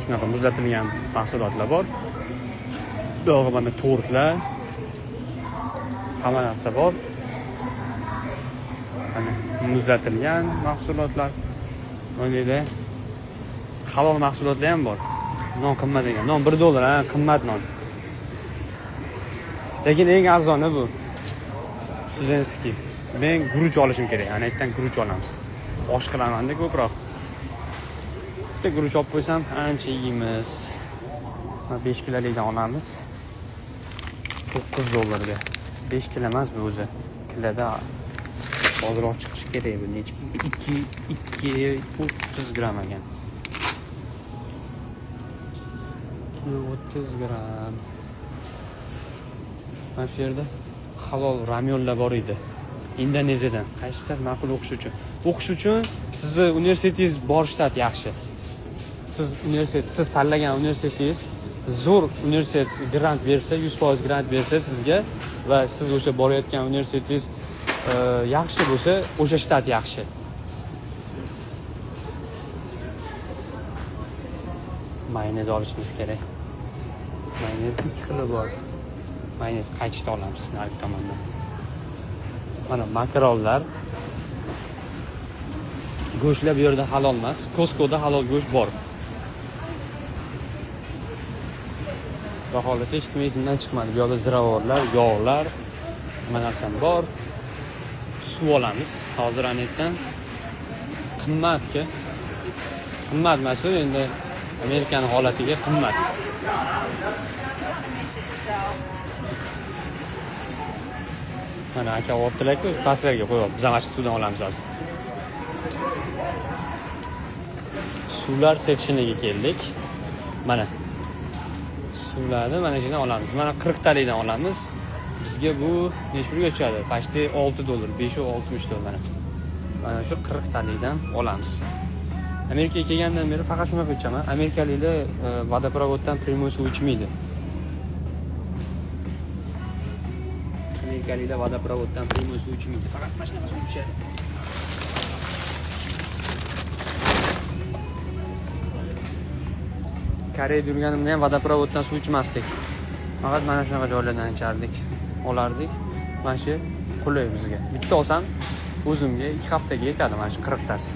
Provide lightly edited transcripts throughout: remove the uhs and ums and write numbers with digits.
Shunaqa muzlatilgan mahsulotlar bor. Bu yog'i mana tortlar. Hamma narsa bor. Mana muzlatilgan mahsulotlar. Mana yerda halol mahsulotlar ham bor. Non qimmat ekan. Non 1 dollar, ha, qimmat non. Lekin eng arzoni bu. Studenskiy. Men guruch olishim kerak. Ana yerdan guruch olamiz. Osh qilamanda ko'proq. Bitta guruch olib qo'ysam ancha yeymiz. Mana 5 kilolikdan olamiz. 9 dollarga. 5 kilo emas bu o'zi. Kiloda ozroq chiqishi kerak bu. Necha? 2 2.30 gramm ekan. 2.30 gramm. Mana shu yerda halol ramyonlar bor edi. Indoneziyadan. Qaysidir ma'qul o'qish uchun. O'qish uchun sizni universitetingiz bor shtat yaxshi. Siz universitet, siz tanlagan universitetingiz zo'r universitet grant bersa, 100% grant bersa sizga va siz o'sha borayotgan universitetingiz yaxshi bo'lsa, o'sha shtat yaxshi. Mayonez olishimiz kerak. Mayonez ikki xili bor. Mayonez qaytishda olamiz narigi tomondan. Mana makaronlar. Go'shtlar bu yerda halol emas. Costco'da halol go'sht bor. Xudo xohlasa hech kim esimdan chiqmadi. Bu yoqda ziravorlar, yog'lar, nima narsam bor. Suv olamiz hozir ana yerdan. Qimmatga. Qimmat emas u endi Amerikani holatiga qimmat. Mana aka olibdilar-ku, pastlarga qo'yib, biz ham mana shu suvdan olamiz hozir. Suvlar sectioniga keldik. Mana suvlarni mana shundan olamiz. Mana 40 talikdan olamiz. Bizga bu necha pulga tushadi? Почти 6 dollar, 5.60 dollar mana. Mana shu 40 talikdan olamiz. Amerikaga kelgandan beri faqat shunaqa ichaman. Amerikaliklar vodoprovoddan prямой suv ichmaydi. Amerikaliklar vodoprovoddan prямой suv ichmaydi. Faqat mana shunaqa suv ichadi. Koreyada yurganimda ham vodoprovoddan suv ichmasdik. Faqat mana shunaqa joylardan ichardik, olardik. Mana shu qulay bizga. Bitta olsam o'zimga 2 haftaga yetadi mana shu 40 tasi.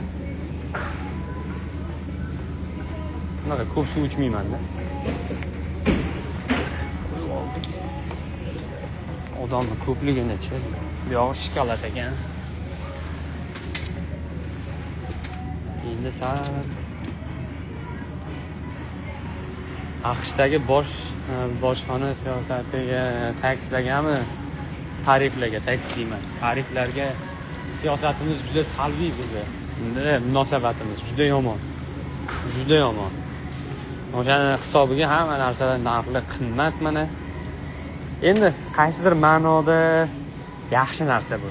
Bunaqa ko'p suv ichmayman-da. Qo'yib oldik. Odamni ko'pligini-chi. Bu yog'i shokolad ekan. Endi sal AQShdagi bojxona siyosatiga, takslargami, tariflarga, taks deyman. Tariflarga siyosatimiz juda salbiy bizni. Munosabatimiz juda yomon. Juda yomon. O'shani hisobiga hamma narsalar narxlar qimmat mana. Endi qaysidir ma'noda yaxshi narsa bu.